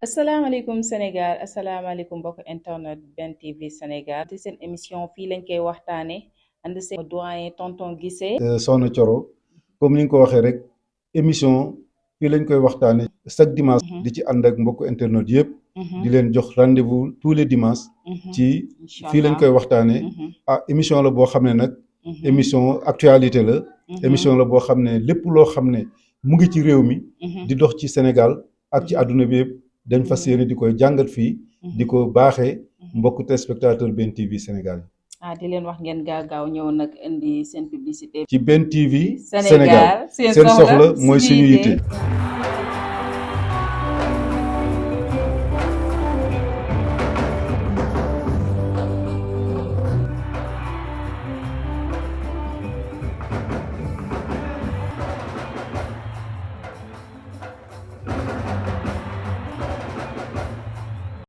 asalaamaaleykum Sénégal asalaamaaleykum mbokk internet Bntv Sénégal ci seen émission fii lañ koy waxtaane ànd seen doyen tonton Guissé Soxna Thioro comme ni nga ko waxee rek émission fii lañ koy waxtaane chaque dimanche di ci ànd ak mbokk internet yëpp di leen jox rendez-vous tous les dimanches ci fii lañ koy waxtaane émission la boo xam ne nag émission actualité la émission la boo xam ne lépp loo xam ne mu ngi ci réew mi di dox ci Sénégal ak ci àdduna bi yëpp dañ fas yéene di koy jàngat fii di ko baaxee mbokk téléspectateur Bntv Sénégal di leen wax ngeen gaaw ñëw nag indi seen publicité ci Bntv Sénégal seen soxla mooy suñu yitte